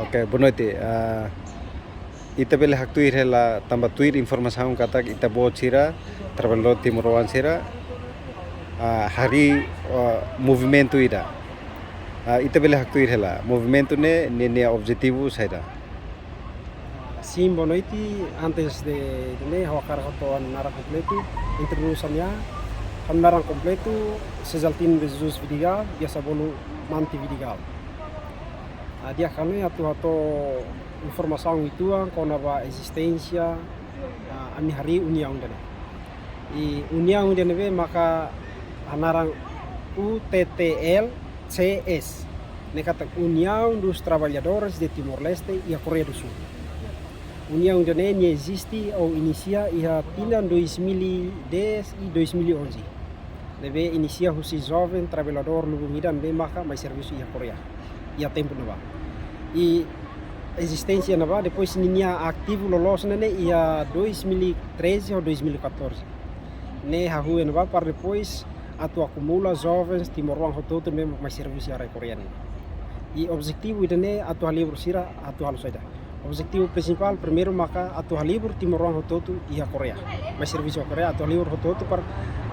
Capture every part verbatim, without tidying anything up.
Oke, boa noite. Ah, ita bele haktuir hela tanba tuir informasaun katak ita-boot sira, trabalhadór timoroan sira, ah, harii, ah, movimentu ida. Ah, ita bele haktuir hela movimentu ne'e, ne'e, nia objetivu saida? Sin, boa noite. Antes de, de ne'e, ha'u hakarak hato'o ha'u-nia naran kompletu, introdús ha'u-nia, ha'u-nia naran kompletu, Cesaltino de Jesus Vidigal, biasa bolu Manti Vidigal. Ah, di'ak, ha'u-nia atu hato'o informasaun uitoan kona-ba ezisténsia, ah, ami harii uniaun ida-ne'e. I uniaun ida-ne'ebé maka hanaran U T T L C S, ne'e katak União dos Trabalhadores de Timor-Leste iha Koreia do Sul. Uniaun ida-ne'e nia eziste ou inisia iha tinan dois mil e dez i dois mil e onze. Ne'ebé inisia husi joven trabalhadór lubun ida ne'ebé maka mai servisu iha Koreia iha tempu ne'ebá. I ezisténsia ne'ebá, depois ninia ativu loloos ne'e, ne'e iha dois mil e treze ou dois mil e catorze. Ne'e hahú iha ne'ebá para depois atu akumula jovens timoroan hotu-hotu ne'ebé mai servisu iha rai Koreia ne'e. I objetivu ida-ne'e atu halibur sira atu halo saida? Objetivu prinsipál, primeiru maka atu halibur timoroan hotu-hotu iha Koreia, mai servisu iha Koreia, atu halibur hotu-hotu para,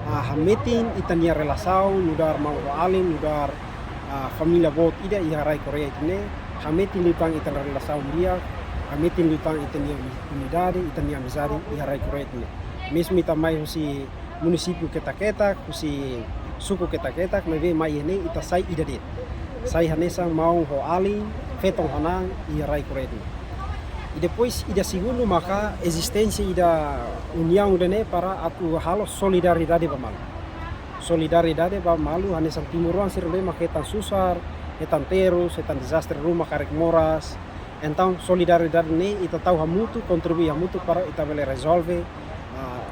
ah, hametin ita-nia relasaun nu'udar maun ho alin, nu'udar, ah, família boot ida iha rai Koreia ida-ne'e, hametin liután ita-nia relasaun di'ak, hametin liután ita-nia unidade, ita-nia amizade iha rai Koreia ida-ne'e. Mezmu ita mai husi munisípiu ketak-ketak, husi suku ketak-ketak, maibé mai iha ne'e ita sai ida de'it. Sai hanesan maun ho alin, feton ho naan iha rai Koreia ida-ne'e. I depois, ida segundu maka ezisténsia ida uniaun ida-ne'e para atu halo solidariedade ba malu. Solidariedade ba malu, hanesan timoroan sira ne'ebé maka hetan susar, hetan terus, hetan dezastre ruma karik moras. Entaun, solidariedade ne'e ita tau hamutuk, kontribui hamutuk para ita bele rezolve, ah,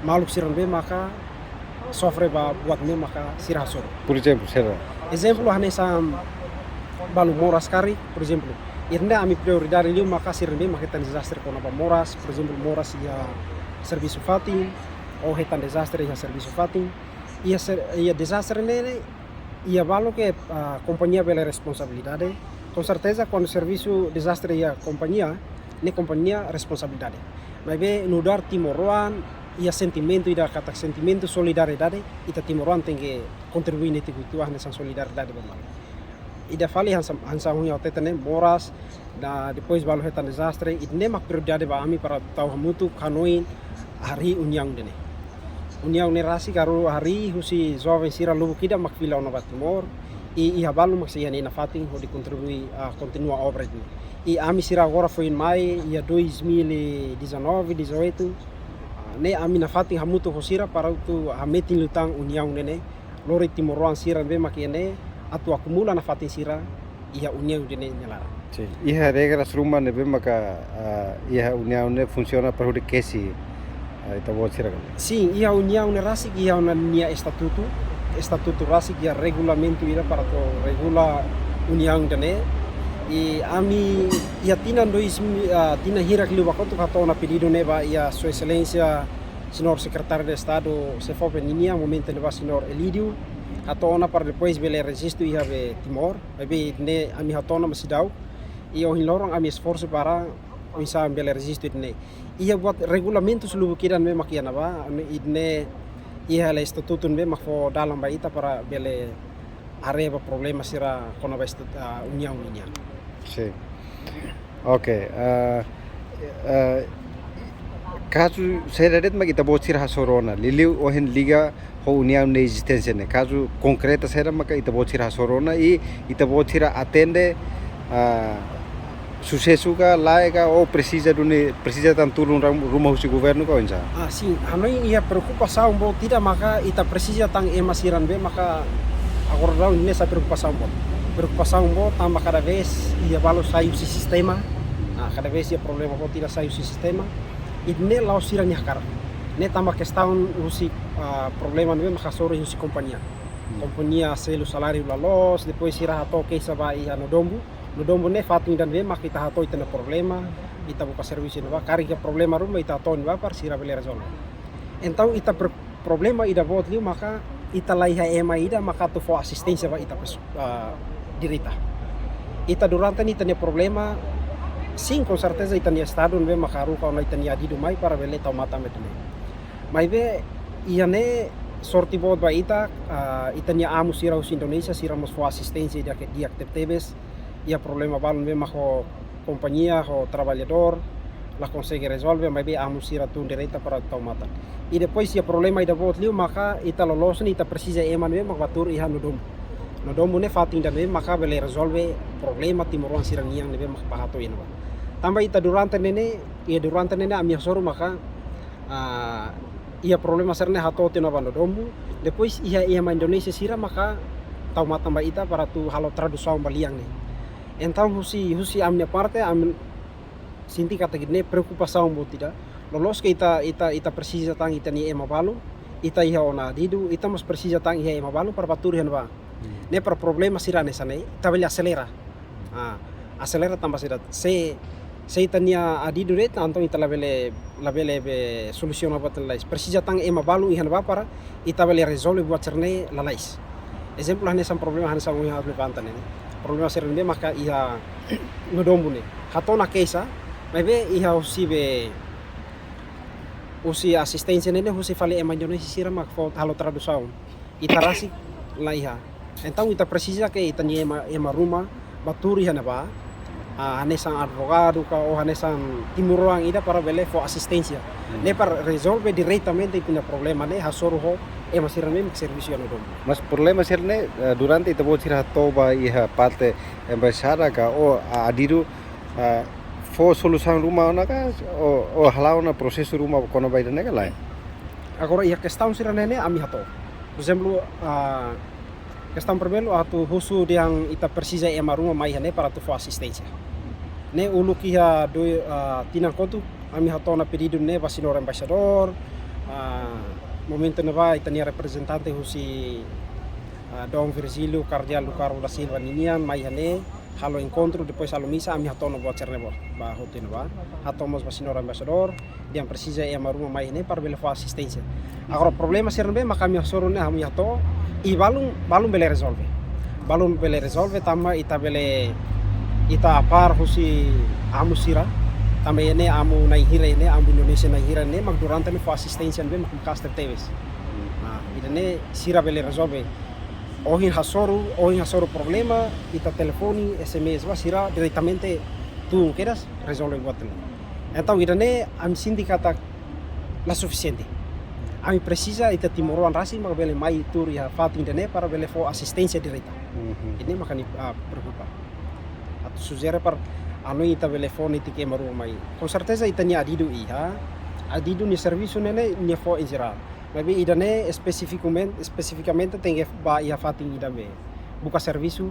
maluk sira ne'ebé maka sofre ba buat ne'ebé maka sira hasoru. Por ezemplu, sira? Ezemplu, hanesan balu moras karik, por ezemplu. Ida-ne'e ami prioridade liu maka sira ne'ebé maka hetan dezastre kona-ba moras, por ezemplu, moras iha servisu fatin, ou hetan dezastre iha servisu fatin. Iha ser-, iha dezastre ne'e, ne'e, iha balu ke, ah, kompañia bele responsabilidade. Com certeza, kuandu servisu dezastre iha kompañia, ne'e kompañia responsabilidade. Maibé nu'udar timoroan, iha sentimentu ida katak sentimentu solidariedade, ita timoroan tenke kontribui netik uitoan hanesan solidariedade ba malu. Ida fali hanesan, hanesan ohin ha'u hateten ne'e moras, no depois balu hetan dezastre, ida-ne'e mak prioridade ba ami para tau hamutuk hanoin harii uniaun ida-ne'e. Uniaun ne'e rasik ha'u harii husi joven sira lubuk ida mak fila ona ba Timor, i iha balu mak sei iha ne'e nafatin hodi kontribui, ah, kontinua obra ida-ne'e. I ami sira agora foin mai iha dois mil e dezanove, dezoito, ah, ne'e ami nafatin hamutuk ho sira para atu hametin liután uniaun ida-ne'e, lori timoroan sira ne'ebé mak iha ne'e atu akumula nafatin sira iha uniaun ida-ne'e nia laran. Sin. Iha regras ruma ne'ebé maka, ah, iha uniaun ne'e funsiona para hodi kesi, ah, ita-boot sira ka lae? Sin, iha uniaun ne'e rasik iha ona nia estatutu, estatutu rasik iha regulamentu ida para atu regula uniaun ida-ne'e. I ami iha tinan dois mil, ah, tinan hirak liubá kotuk hato'o ona pedidu ne'e ba iha Sua Exelénsia Señór Sekretáriu de Estadu SEFOPE ninian, momentu ne'ebá Señór Elídio, hato'o ona para depois bele rejistu iha be Timor, maibé ne'e ami hato'o ona mak seidauk, i ohin loron ami esforsu para oinsá bele rejistu ida-ne'e. Iha buat regulamentus lubuk ida ne'ebé mak iha ne'ebá, ida-ne'e iha hela estatutu ne'ebé mak fó dalan ba ita para bele haree ba problema sira kona-ba estu-, ah, uniaun nian. Sin. Oke, ah, ah, kazu saida de'it mak ita-boot sira hasoru ona, liuliu ohin liga ho uniaun nia ezisténsia ne'e. Kazu konkreta saida maka ita-boot sira hasoru ona i ita-boot sira atende, ah, susesu ka lae ka, ou presiza duni, presiza tan tulun ram-, ruma husi governu ka oinsá? Ah, sin, ha'u hanoin iha preokupasaun boot ida maka ita presiza tan ema sira ne'ebé maka agora daudaun ne'e sai preokupasaun boot. Preokupasaun boot tanba kada vez iha balu sai husi sistema. Ah, kada vez iha problema boot ida sai husi sistema. Ida-ne'e la'ós sira-nia hakarak. Ne'e tanba kestaun husi, ah, problema ne'ebé maka hasoru husi kompañia. Hmm. Kompañia selu saláriu la loos, depois sira hato'o keixa ba iha NODOMBU. NODOMBU ne'e fatin ida ne'ebé mak ita hato'o ita-nia problema, ita buka servisu iha ne'ebá, karik iha problema ruma ita hato'o iha ne'ebá para sira bele rezolve. Entaun ita pro-, problema ida boot liu maka ita la iha ema ida maka atu fó asisténsia ba ita pesu-, ah, direta. Ita durante ne'e ita-nia problema, sin, com certeza ita-nia Estadu ne'ebé maka haruka ona ita-nia adidu mai para bele tau matan ba ita-nia. Maibé iha ne'e sorte boot ba ita, ah, ita-nia amu sira husi Indonézia, sira mós fó asisténsia di'ak, di'ak tebetebes. Iha problema balun ne'ebé mak ho kompañia, ho traballadór, la konsege rezolve, maibé amu sira tun direta para tau matan. I depois iha problema ida boot liu maka ita loloos ne'e ita presiza ema ne'ebé mak bá tuur iha Nodombu. Nodombu ne'e fatin ida ne'ebé maka bele rezolve problema timoroan sira-nian ne'ebé mak bá hato'o iha ne'ebá. Tanba ita durante ne'e ne'e, iha durante ne'e ne'e ami hasoru maka, ah, iha problema sira-ne'e hato'o tiha ona ba Nodombu. Depois iha ema Indonézia sira maka tau matan ba ita para atu halo tradusaun ba lian ne'e. Entaun husi, husi ami-nia parte, ami sente katak ne'e preokupasaun boot ida. Loloos ke ita, ita, ita presiza tan ita-nia ema balun, ita iha ona adidu, ita mós presiza tan iha ema balun para bá tuur iha ne'ebá. Hmm. Ne'e para problema sira hanesan ne'e, ita bele aselera. Ah, aselera tanba sira. Se, se ita-nia adidu de'it, entaun ita labele, labele be solusiona buat lalais. Presiza tan ema balun iha ne'ebá para ita bele rezolve buat sira-ne'e lalais. Ezemplu, hanesan problema hanesan ohin ha'u levanta ne'e. Problema sira-ne'e maka iha Nodombu ne'e. Hato'o ona keixa, maibé iha husi be, husi asisténsia ne'e ne'e husi fali ema Indonézia sira mak fó halo tradusaun. Ita rasik la iha. Entaun ita presiza ke ita-nia ema, ema ruma bá tuur iha ne'ebá. Ah, hanesan advogadu ka ou hanesan timoroan ida para bele fó asisténsia. Hmm. Ne'e para rezolve diretamente ita-nia problema ne'e hasoru ho ema sira-ne'e mak servisu iha Nodombu. Mas problema sira-ne'e, eh, durante ita-boot sira hato'o ba iha parte embaixada ka ou, ah, adidu, ah, fó solusaun ruma ona ka, ou, ou hala'o ona prosesu ruma kona-ba ida-ne'e ka lae? Agora iha kestaun sira-ne'e ne'e ami hato'o. Por ezemplu, ah, kestaun primeiru atu husu dehan ita presiza ema ruma mai iha ne'e para atu fó asisténsia. Ne'e uluk iha dois, ah, tinan kotuk ami hato'o ona pedidu ne'e ba señór embaixadór, ah, momentu ne'ebá ita-nia reprezentante husi, ah, Dom Virgílio Cardeal do Carmo da Silva ninian mai iha ne'e, halo enkontru, depois halo misa, ami hato'o ona buat sira-ne'e ba, ba hotu ne'ebá. Hato'o mós ba señór embaixadór, dehan presiza ema ruma mai ne'e para bele fó asisténsia. Agora problema sira-ne'ebé maka ami hasoru ne'e ami hato'o, i balun, balun bele rezolve. Balun bele rezolve tanba ita bele, ita apar husi amu sira, tanba iha ne'e amu na'in hira iha ne'e, amu Indonézia na'in hira ne'e, mak durante ne'e fó asisténsia ne'ebé mak maka'as tebetebes. Nah, ida-ne'e sira bele rezolve. Ohin hasoru, ohin hasoru problema, ita telefone, S M S, ba sira diretamente tun kedas rezolve buat ne'e. Entaun ida-ne'e ami sente katak la sufisiente. Ami presiza ita timoroan rasik maka bele mai tuur iha fatin ida-ne'e para bele fó asisténsia direta. Mhm. Ida-ne'e maka ami, ah, preokupa. Atu sujere para anu ita bele fó netik ema ruma mai. Com certeza ita-nia adidu iha, adidu nia servisu ne'e ne'e nia fó em geral. Maibé ida-ne'e espesifikamente, espesifikamente tenke ba iha fatin ida be buka servisu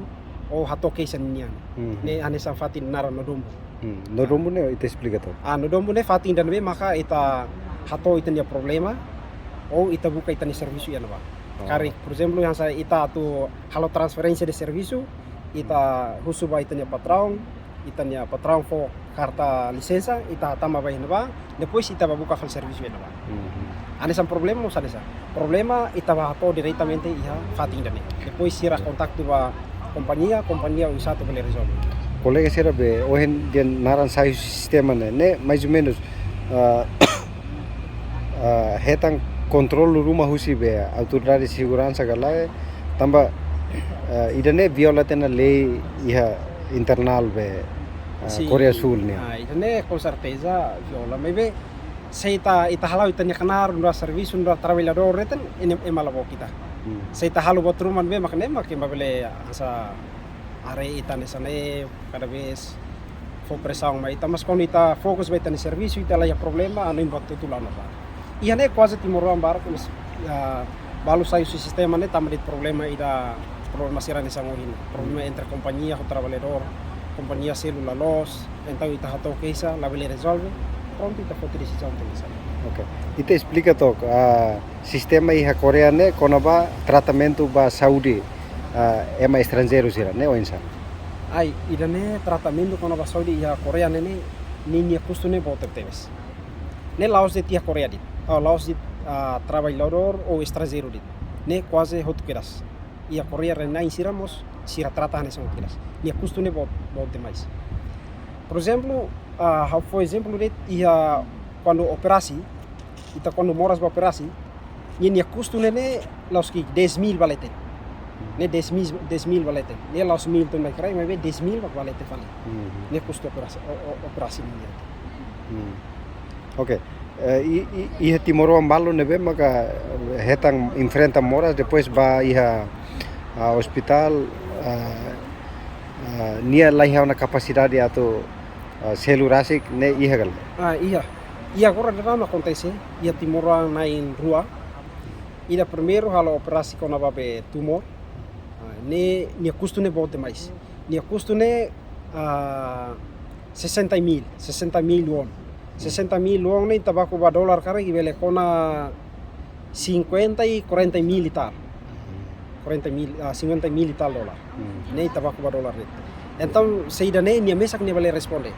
ou hato'o keixa ninian. Mhm. Ne'e hanesan fatin naran Nodombu. Hmm, Nodombu ne'e ita esplika took. Ah, Nodombu ne'e fatin ida ne'ebé maka ita hato'o ita-nia problema ou ita buka ita-nia servisu iha ne'ebá. Oh. Karik, por ezemplu, hanesan ita atu halo transferénsia de servisu, ita husu ba ita-nia patraun, ita-nia patraun fó karta lisensa, ita hatama ba iha ne'ebá, depois ita bá buka fali servisu iha ne'ebá. Mhm. Hanesan problema mós hanesan. Problema ita bá hato'o diretamente iha fatin ida-ne'e. Depois sira kontaktu ba kompañia, kompañia oinsá atu bele rezolve. Kolega sira be, ohin dehan naran sai sistema ne'e, ne'e mais ou menus, ah, ah, hetan kontrolu ruma husi be autoridade seguransa ka lae, tanba, ah, ida-ne'e viola tiha ona lei iha internál be, ah, sin. Koreia Súl nian. Ah, ida-ne'e com certeza viola, maibé se ita, ita hala'o ita-nia knaar, nu'udar servisu, nu'udar traballadór, ita, ema, ema la book ita. Hmm. Se ita halo buat ruma ne'ebé mak ne'e mak ema bele hanesan haree ita hanesan ne'e, kada vez fó presaun mai ita, mas kuandu ita fokus ba ita-nia servisu, ita la iha problema, anu ema buat hotu la'o ona ba. Iha ne'e kuaze timoroan barak, mas, ah, balu sai husi sistema ne'e tanba de'it problema ida, problema sira hanesan ohin. Problema entre kompañia ho traballadór, kompañia selu la loos, entaun ita hato'o keixa, labele rezolve, prontu ita foti desizaun tenke sai. Ok. Ita esplika took, ah, sistema iha Koreia ne'e kona-ba tratamentu ba saúde, ah, ema estranjeiru sira, ne'e oinsá? Ai, ida-ne'e tratamentu kona-ba saúde iha Koreia ne'e, ne'e, ninia kustu ne'e boot tebes. Ne'e la'ós de'it iha Koreia de'it. Oh, la'ós de'it, ah, traballadór ou estranjeiru de'it. Ne'e kuaze hotu kedas. Iha Koreia rai-na'in sira mós sira trata hanesan operas. Nia kustu ne'e boot, boot demais. Por ezemplu, ah, ha'u fó ezemplu de'it iha kuandu operasi, ita kuandu moras ba operasi, nia, nia kustu ne'e, ne'e la'ós ke dez mil ba leten. Ne'e dez mil, dez mil ba leten. Ne'e la'ós mil tun ba kraik, maibé dez mil ba leten fali. Mhm. Ne'e kustu operasi, o, o, operasi nian. Hmm. Oke. Eh, i, i, iha timoroan balu ne'ebé maka, eh, hetan enfrenta moras, depois ba iha, ah, ospitál, ah, ah, nia laiha ona kapasidade atu, ah, selu rasik ne'e iha ka lae? Ah, iha. Iha agora daudaun akontese, iha timoroan na'in rua. Ida primeiru halo operasi kona-ba be tumor. Ah, ne'e, nia kustu ne'e boot demais. Nia kustu ne'e, ah, sesenta mil, sesenta mil won. Sesenta mil won ne'e ita baku ba dolar karik bele kona cinquenta e quarenta mil e tal. Quarenta mil, ah, cinquenta mil e tal dolar. Hmm. Ne'e ita baku ba dolar ne'e. Entaun, saida ne'e nia mesak nia bele responde.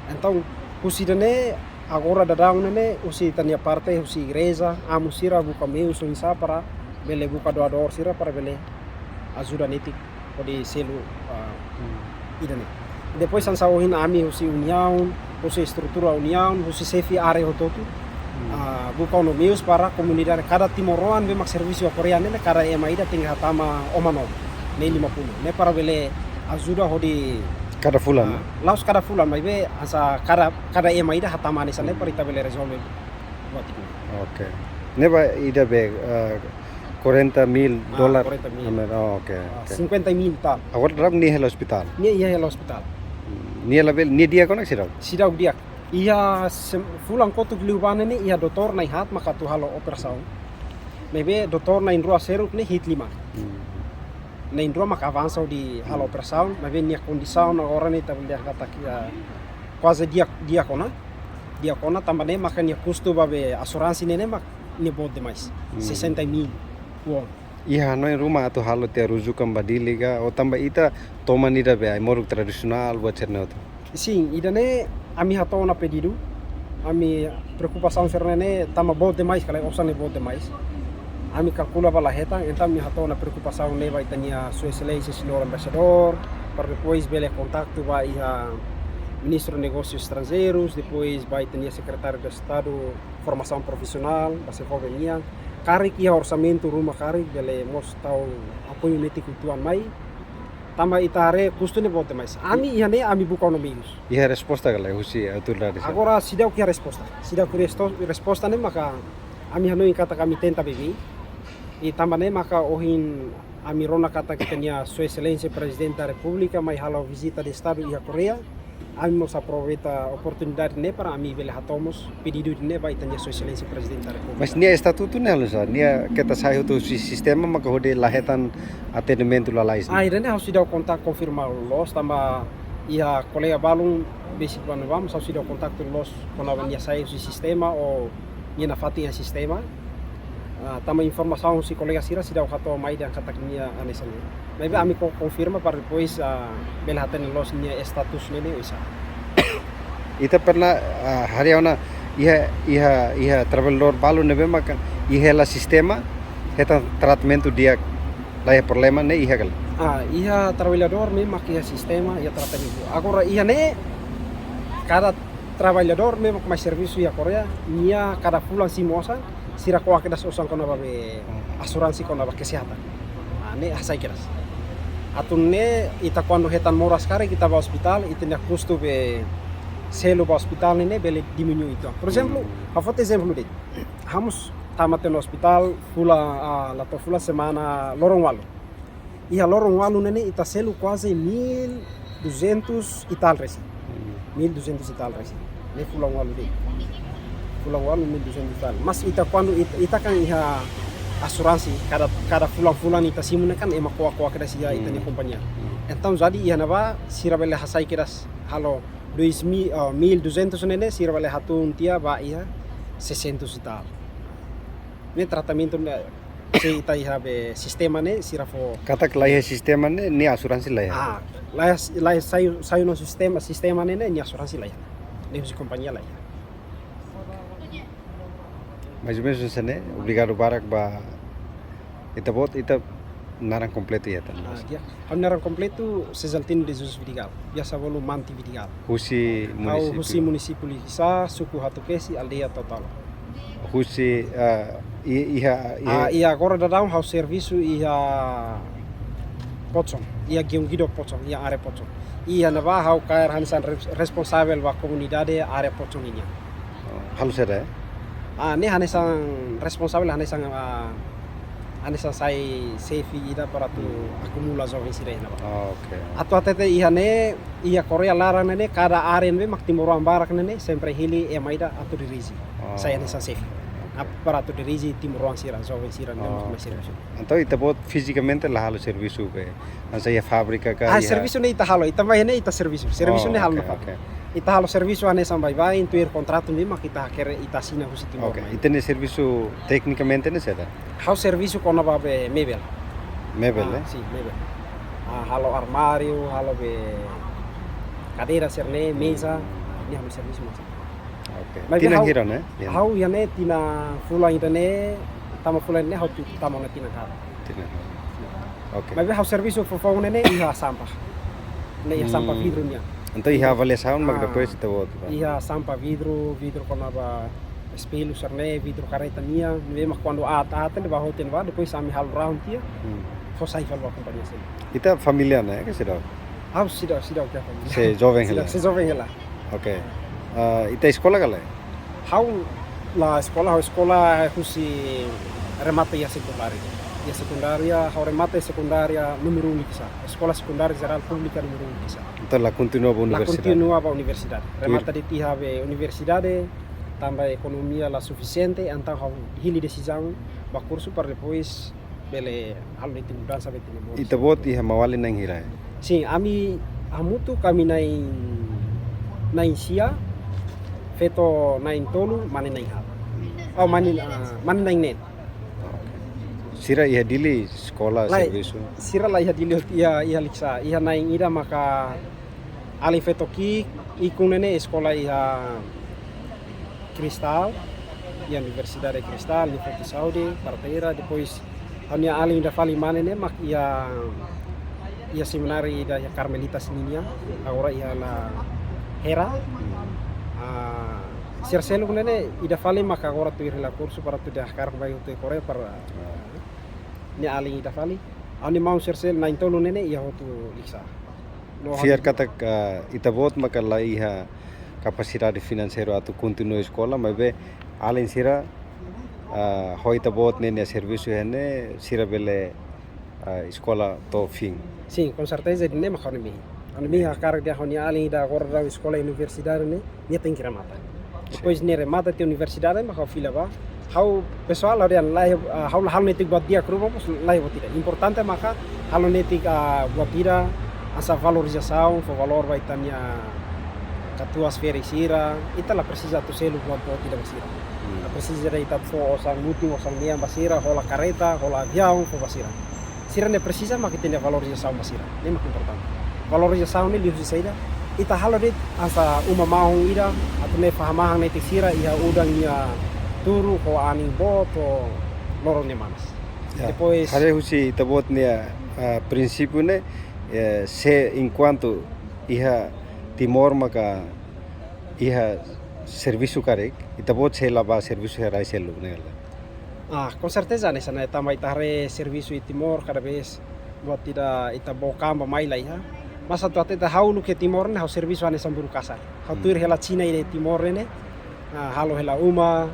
Entaun, husi ida-ne'e, agora daudaun ne'e, husi ita-nia parte, husi igreja, amu sira buka meius oinsá para bele buka doadór sira para bele ajuda netik hodi selu, ah, hmm, ida-ne'e. Depois hanesan ohin ami husi uniaun, husi estrutura uniaun, husi xefe área hotu-hotu, hmm, ah, buka ona meius para komunidade kada timoroan be mak servisu iha Koreia ne'e, kada ema ida tenke hatama uma na'in neen lima puluh. Ne'e para bele ajuda hodi kada fulan, ah, ne'e? La'ós kada fulan, maibé hanesan kada, kada ema ida hatama hanesan ne'e, hmm, para ita bele rezolve buat ida. Oke. Ne'e ba ida be, eh, quarenta mil dolar. Ah, quarenta mil. Amen. Oh, oke, ah, oke. Cinquenta mil tal. Agora daudaun nia hela ospitál. Nia iha hela ospitál. Hmm, nia labele, nia di'ak ona ka seidauk? Seidauk di'ak. Iha sem-, fulan kotuk liubá ne'e iha doutór na'in haat maka atu halo operasaun. Maibé doutór na'in rua seluk ne'e hi'it liman. Hmm. Na'in rua maka avansa hodi halo, hmm, operasaun, maibé nia kondisaun agora ne'e ita bele dehan katak, ah, kuaze di'ak, di'ak ona. Di'ak ona tanba ne'e maka nia kustu ba be asuransi ne'e, ne'e mak ne'e boot demais. Hmm. Sesenta mil won. Iha hanoin ruma atu halo tiha rujukan ba Dili ka, ou tanba ita toman ida be ai-moruk tradisionál buat sira-ne'e hotu? Sin, ida-ne'e ami hato'o ona pedidu, ami preokupasaun sira-ne'e tanba boot demais, ka lae, osan ne'e boot demais. Ami kalkula ba la hetan, entaun ami hato'o ona preokupasaun ne'e ba ita-nia Sua Exelénsia Señór Embaixadór, para depois bele kontaktu ba iha Ministru Negósius Estranjeirus, depois ba ita-nia Sekretáriu de Estadu Formasaun Profisionál, ba Sefoven nian. Karik iha orsamentu ruma karik bele mós tau apoiu netik uitoan mai. Tanba ita haree kustu ne'e boot demais. Ami iha ne'e ami buka ona meius. Iha resposta ka lae husi autoridade sira? Agora seidauk iha resposta. Seidauk iha resto-, resposta ne'e maka ami hanoin katak ami tenta beibeik. I tanba ne'e maka ohin ami rona katak ita-nia Sua Exelénsia Prezidente da Repúblika mai halo vizita de Estadu iha Koreia. Ami mós aproveita oportunidade ne'e para ami bele hato'o mós pedidu ne'e ba ita-nia Sua Exelénsia Prezidente da Repúblika. Mas nia estatutu ne'e halo oinsá, nia keta sai hotu husi sistema maka hodi la hetan atendimentu lalais ne'e? Ah, ida-ne'e ha'u seidauk kontak konfirma loos tanba iha kolega balun besik kuandu vamos ha'u seidauk kontak loos kona-ba nia sai husi sistema ou nia nafatin iha sistema. Ah, tanba informasaun husi kolega sira seidauk hato'o mai dehan katak nia hanesan ne'e. Maibé ami ko-, konfirma para depois, ah, bele hatene loos nia status ne'e, ne'e oinsá. Ita pernah, ah, haree ona iha, iha, iha trabalhadór balu ne'ebé maka iha hela sistema, hetan tratamentu di'ak, laiha problema ne'e iha ka lae? Ah, iha trabalhadór ne'e maka iha sistema, iha tratamentu. Agora iha ne'e kada trabalhadór ne'ebé mak mai servisu iha Koreia, nia kada fulan simu osan, sira ko'a kedas osan kona-ba be asuransi kona-ba kesehatan. Ah, ne'e hasai kedas. Atu nune'e ita kuandu hetan moras karik ita ba ospitál, ita-nia kustu be selu ba ospitál ne'e, ne'e bele diminui uitoan. Por ezemplu, hmm, ha'u foti ezemplu de'it. Ha'u mós tama tiha ona ospitál fulan, ah, la to'o fulan semana loron ualu. Iha loron ualu ne'e ne'e ita selu kuaze mil duzentus e tal resin. Hmm. Mil duzentus e tal resin. Ne'e fulan ualu de'it. Fulan ualu mil duzentus e tal. Mas ita kuandu it-, ita kan iha asuransi, kada, kada fulan-fulan ita simu ne'e kan ema ko'a-ko'a kedas iha ita-nia, hmm, kompañia. Hmm. Entaun jadi iha ne'ebá sira bele hasai kedas halo dois mil, ah, mil duzentus ne'e ne'e sira bele hatun tiha ba iha seiscentos e tal. Ne'e tratamentu ne'e, se ita iha be sistema ne'e, sira fó. Katak laiha sistema ne'e, nia asuransi laiha? Ah, laiha, laiha sai, sai no sistema, sistema ne'e, ne'e, nia asuransi laiha. Ne'e husi kompañia laiha. Mais ou menus hanesan ne'e, obrigadu barak ba ita-boot, ita naran kompletu iha tan? Ah, di'ak. Ha'u naran kompletu Cesantino de Jesus Vidigal. Biasa bolu Manti Vidigal. Husi munisípiu? Husi munisípiu Likisá, suku Hatupesi, aldeia Totolo. Husi, ah, i-, iha, iha... Ah, iha agora daudaun ha'u servisu iha Pocong, iha Giungido Pocong, iha área Pocong. Iha ne'ebá ha'u kaer hanesan res-, responsavel ba komunidade área Pocong nian. Oh, halo saida? Ah, ne'e hanesan responsavel, hanesan, ah, hanesan sai xefe ida para atu akumula joven sira iha ne'ebá. Ah, oke. Atu hatete iha ne'e, iha Korea laran ne'e, kada área ne'ebé mak timoroan barak ne'e, sempre hili ema ida atu dirije. Ah. Sai hanesan xefe. Ap-, para atu dirije timoroan sira, joven sira ne'ebé mak mai servisu. Entaun ita-boot fizikamente la halo servisu be, hanesan iha fábrika ka? Ah, iha servisu ne'e ita halo, ita mai ne'e ita servisu. Servisu ne'e halo na fábrika. Oh, oke, oke. Ita halo servisu hanesan baibain, tuir kontratu ne'ebé mak ita hakerek, ita asina husi Timor mai. Oke, ita-nia servisu teknikamente ne'e saida? Ha'u servisu kona-ba be mebel. Mebel, eh? Ah, sin, mebel. Ah, halo armáriu, halo be kadeira sira-ne'e, meza, ne'e ha'u-nia servisu mak. Oke. Maibé tinan hira ne'e? Ha'u iha ne'e tinan fulan ida-ne'e, tama fulan ne'e ha'u tu-, tama ona tinan haat. Tinan haat. Oke. Maibé ha'u servisu foufoun ne'e iha sampah. Ne'e iha sampah vidru nian. Entaun iha avaliasaun mak depois ita-boot ba? Iha sampah vidru, vidru kona-ba espellu sira-ne'e, vidru karreta nian, ne'ebé mak kuandu aat-aat ne'e ba hotu ne'ebá, depois ami halo rahun tiha, fó sai fali ba kompañia sira. Ita família ne'e, ke seidauk? Ha'u seidauk, seidauk iha família. Sei joven hela? Seidauk, sei joven hela. Oke. Ah, ita eskola ka lae? Ha'u la eskola, ha'u eskola husi remata iha sekundária. Iha sekundária, ha'u remata sekundária númeru unu Likisá. Eskola Sekundária Jerál Públika númeru unu Likisá. Entaun la kontinua ba universidade? La kontinua ba universidade. Tuir? Remata de'it iha be universidade, tanba ekonomia la sufisiente, entaun ha'u hili desizaun ba kursu para depois bele halo de'it mudansa ba ita-nia moris. Ita-boot iha maun-alin na'in hira? Sin, ami hamutuk ami na'in, na'in sia, feto na'in tolu, mane na'in haat. Oh, mane, ah, mane na'in neen. Sira iha Dili sekolah, lae, servisu? Sira la iha Dili, iha, iha Likisá. Iha na'in ida maka alin feto ki'ik, ikun ne'e ne'e eskola iha Cristal, iha Universidade Cristal, nia foti saúde, parteira, depois ha'u-nia alin ida fali mane ne'e mak iha, iha semináriu ida iha Karmelitas ninian, agora iha La Hera. Ah, sira seluk ne'e ne'e ida fali mak agora tuir hela kursu para atu ida hakarak mai hotu iha Korea para, ah, nia alin ida fali. Ha'u-nia maun sira seluk na'in tolu ne'e ne'e iha hotu Likisá. No, fiar ha'u katak, ah, ita-boot maka la iha kapasidade finanseiru atu kontinua eskola, maibé alin sira, ah, ho ita-boot ne'e nia servisu iha ne'e, sira bele, ah, eskola to'o fin. Sin, konserteza ida-ne'e mak ha'u-nia mehi. Ha'u-nia mehi hakarak dehan ha'u-nia alin ida agora daudaun eskola universidade ne'e, nia tenke remata. Sin. Depois nia remata tiha universidade, mak ha'u fila ba. Ha'u pesoál ha'u dehan lae, ah, ha'u la halo netik buat di'ak ruma, mas lae buat ida. Importante maka halo netik, ah, buat ida, hanesan valorizasaun, fó valór ba ita-nia katuas ferik sira, ita la presiza atu selu buat, buat ida ba sira. Hmm. La presiza de'it ita fó osan mutin, osan mean ba sira, hola karreta, hola aviaun, fó ba sira. Sira ne'e presiza mak ita-nia valorizasaun ba sira. Ne'e mak importante. Valorizasaun ne'e liuhusi saida? Ita halo de'it hanesan uma mahon ida, atu ne'e fó hamahan netik sira iha udan nia turu ho anin boot, ho loron nia manas. Ya. Depois haree husi ita-boot nia, ah, prinsípiu ne'e, eh, se enkuantu iha Timor maka iha servisu karik, ita-boot sei la bá servisu iha rai seluk ne'e lae? Ah, konserteza hanesan ne'e, tanba ita haree servisu iha Timor kada vez buat ida ita book an ba mai la iha. Mas atu hatete ha'u uluk iha Timor ne'e ha'u servisu hanesan buruh kasar. Ha'u tuir hela Xina iha Timor ne'e, ah, halo hela uma.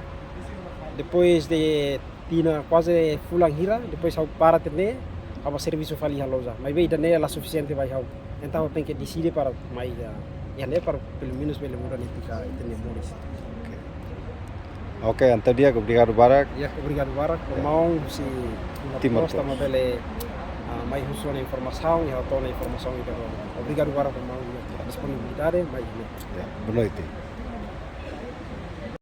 Depois de tinan kuaze fulan hira, depois ha'u para tiha ne'e, ha'u bá servisu fali iha loja. Maibé ida-ne'e la sufisiente ba ha'u. Entaun ha'u tenke deside para mai iha, iha ne'e para pelumenus bele muda netik ita-nia moris. Oke. Oke, entaun di'ak, obrigadu barak. Ya, obrigadu barak. Ya. Maun husi Timor Post, Post. Tanba bele, ah, mai husu ona informasaun, ya, hato'o ona informasaun ida. Obrigadu barak ba maun, ya, disponibilidade, mai, ya. Ya, boa noite.